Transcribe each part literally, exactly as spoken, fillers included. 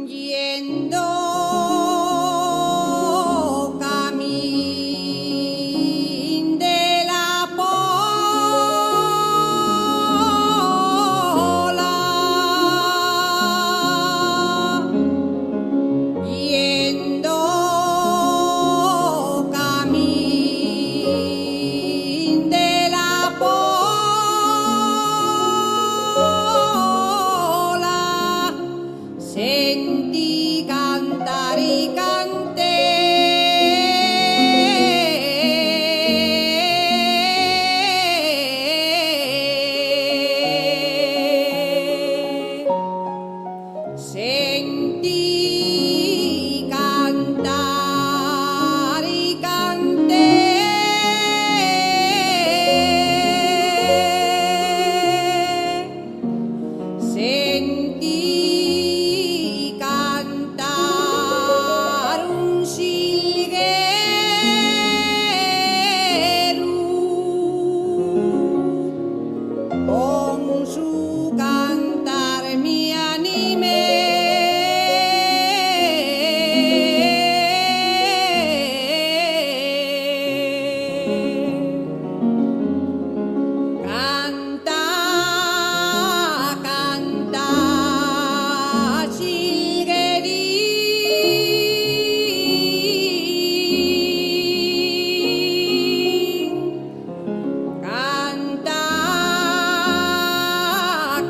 Yendo camín de la Pola, yendo camín de la Pola, sentí cantar y canté. Sentí cantar y canté. Sentí cantar un xilgueru, con su cantar mi animé. Canta, canta, xilguerín. Canta,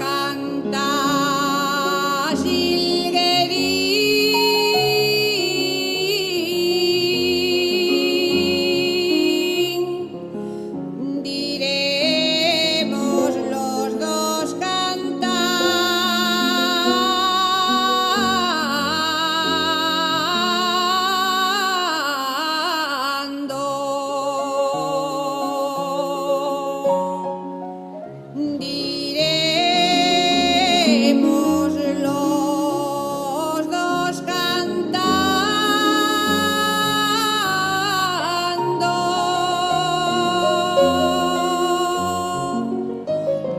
canta, xilguerín. Diremos los dos cantando. Diremos los dos cantando.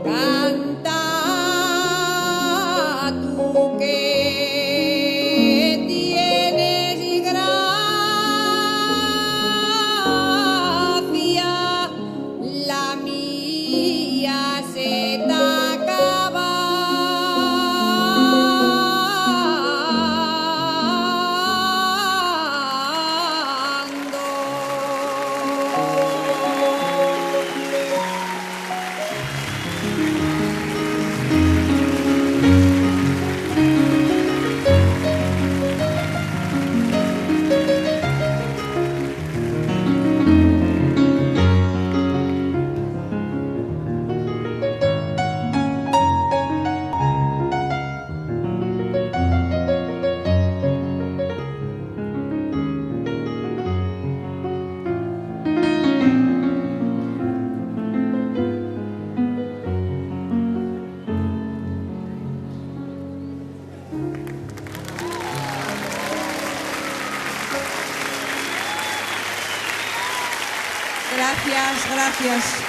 Canta tú que tienes gracia, la mía se ta acabando. Gracias, gracias.